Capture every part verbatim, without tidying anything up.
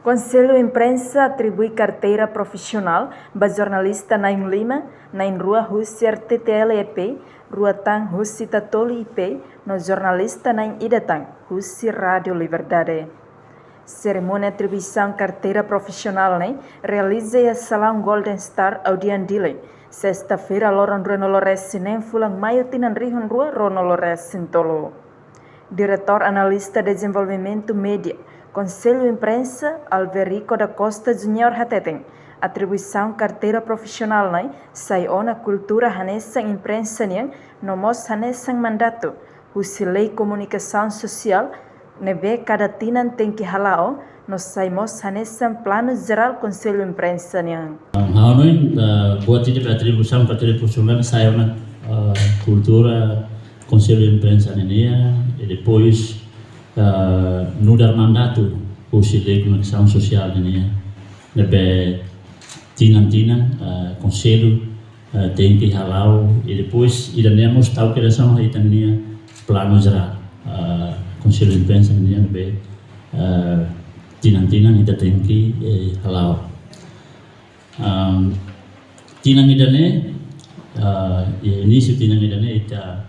Konsellu Imprensa atribui karteira profisionál ba jornalista na'in lima, na'in rua husi R T T L E P, rua tan husi Tatoli I P, no jornalista na'in ida tan husi Rádiu Liberdade. Serimónia atribuisaun karteira profisionál ne'e realiza iha Salaun Golden Star, Audian Dili, sesta-feira, loron ruanulu-resin-neen fulan Maiu tinan rihun rua ruanulu-resin-tolu. Diretór Analista Dezenvolvimentu Média, Konsellu Imprensa, Alverico da Costa Júnior hateten, atribuisaun karteira profisionál ne'e sai ona kultura hanesan imprensa nian, no mós hanesan mandatu husi Lei Komunikasaun Sosiál, ne'ebé kada tinan tenke hala'o, no sai mós hanesan planu jerál Konsellu Imprensa nian. Ha'u hanoin, eh, buat ida be atribuisaun karteira profisionál sai ona, eh, kultura Konsellu Imprensa nian, i depois, eh, nu'udar mandatu husi Lei Komunikasaun Sosiál nian, ne'ebé tinan-tinan, eh, Konsellu, eh, tenke hala'o, i depois ida-ne'e mós tau kedas ona iha ita-nia planu jerál, eh, Konsellu Imprensa nian be, eh, tinan-tinan ita tenke, eh, hala'o. Am, tinan ida-ne'e, eh, iha inísiu tinan ida-ne'e ita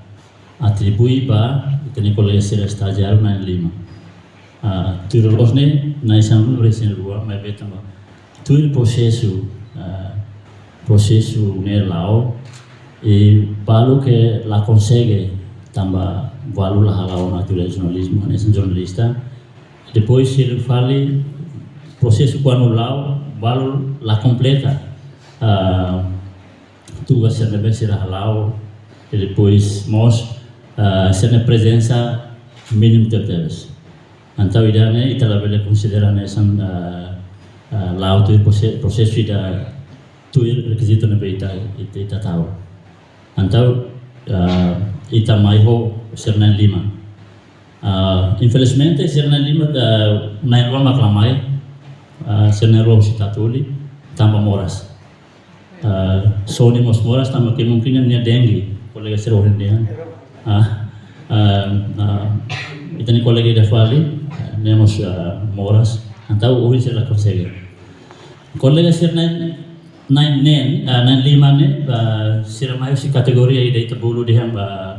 atribui ba ita-nia kolega sira estajiáriu na'in lima. Ah, tuir loloos ne'e, na'in sanulu-resin-rua, maibé tanba tuir prosesu, ah, prosesu ne'e la'o, i balu ke la konsege tanba balu la hala'o ona atividade jornalizmu, hanesan jornalista. Depois, sira fali, prosesu kuandu la'o, balu la kompleta, ah, tugas sira ne'ebé sira hala'o, i depois mós, ah, sira-nia prezensa mínimu tebetebes. Entaun ida-ne'e ita labele konsidera hanesan, ah, ah, la'o tuir prose-, prosesu ida tuir rekizitu ne'ebé ita, ita, ita tau. Entaun, ah, ita mai ho sira na'in lima. Ah, infelizmente, sira na'in lima, ah, na'in rua mak la mai, ah, sira na'in rua husi Tatoli, tanba moras. Ah, Sony mós moras tanba kemungkinan nia dengue, kolega sira ohin dehan. Ah, ah, ah, ita-nia kolega ida fali, ah, nia mós, ah, moras. Entaun ohin sira la konsege. Kolega sira na'in, na'in neen, ah, na'in lima ne'e, ah, sira mai husi kategoria ida ita bolu dehan ba,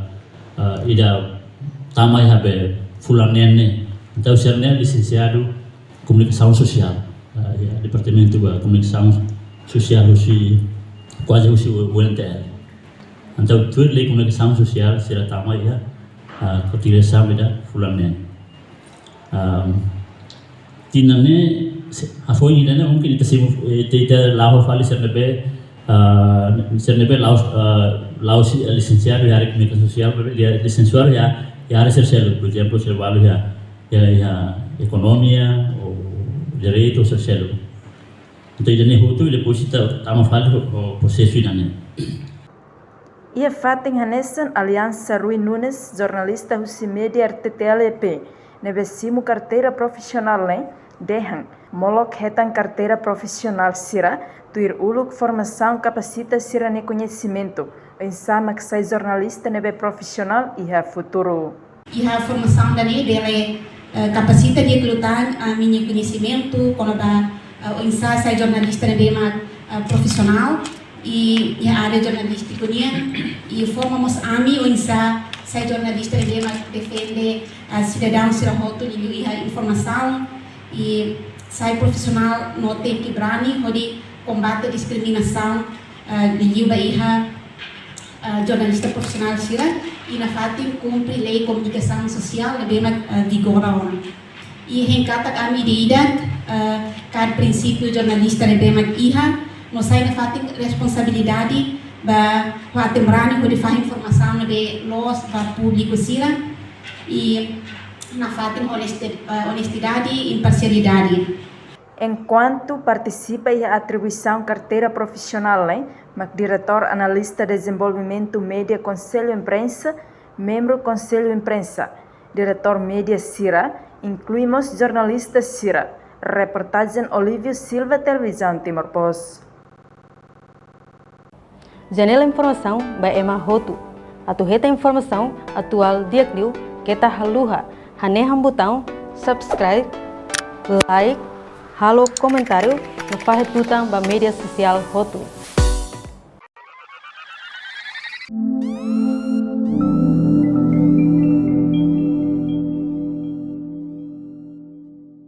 ah, ida tama iha be fulan neen ne'e. Entaun sira ne'e lisensiadu Komunikasaun Sosiál, ah, iha Departamentu ba Komunikasaun Sosiál husi, kuaze husi U N T L. Entaun tuir Lei Komunikasaun Sosiál sira tama iha, ah, kategoria ida fulan neen. Am, tinan ne'e, se-, hafoin ida-ne'e mungkin ita simu, ita, ita la'o fali sira ne'ebé, ah, sira ne'ebé la'o, ah, la'o sei lisensiadu iha área komunikasaun sosiál, maibé nia lisensiadu iha, iha área sira seluk, por ezemplu, sira balu iha, iha, iha ekonomia, ou direitu, ou sira seluk. Entaun ida-ne'e hotu, i depois ita tama fali ho, ho prosesu ida-ne'e. Iha fatin hanesan, Aliansa Rui Nunes, jornalista husi média R T T L E P, ne'ebé simu karteira profisionál ne'e, dehan, molok hetan karteira profisionál sira tuir uluk formasaun kapasita sira-nia koñesimentu, oinsá mak sai jornalista ne'ebé profisionál iha futuru. Iha formasaun ida-ne'e bele, eh, kapasita di'ak liután ami-nia koñesimentu kona-ba, eh, oinsá sai jornalista ne'ebé mak, eh, profisionál i iha área jornalístiku nian, i forma mós ami oinsá sai jornalista ne'ebé mak defende, eh, sidadaun sira hotu liuliu iha informasaun, i sai profisionál no tenke brani hodi kombate diskriminasaun, eh, liuliu ba iha, eh, jornalista profisionál sira, i nafatin kumpre lei komunikasaun sosiál ne'ebé mak, eh, vigora ona. I hein katak ami ida-idak, eh, kaer prinsípiu jornalista ne'ebé mak iha, no sai nafatin responsabilidade ba, ba aten brani hodi fahe informasaun ne'ebé loos ba públiku sira, i nafatin onesti-, eh, onestidade, imparsialidade. Enkuantu partisipa iha atribuisaun karteira profisionál ne'e, mak Diretór Analista Dezenvolvimentu Média Konsellu Imprensa, membru Konsellu Imprensa, diretór média sira, inklui mós jornalista sira. Reportajen Olívio Silva, Televizaun Timor Post. Janela informasaun ba ema hotu. Atu hetan informasaun atuál di'ak liu, keta haluha hanehan butaun subscribe, like, Halo komentáriu no fahe tutan ba média sosiál hotu.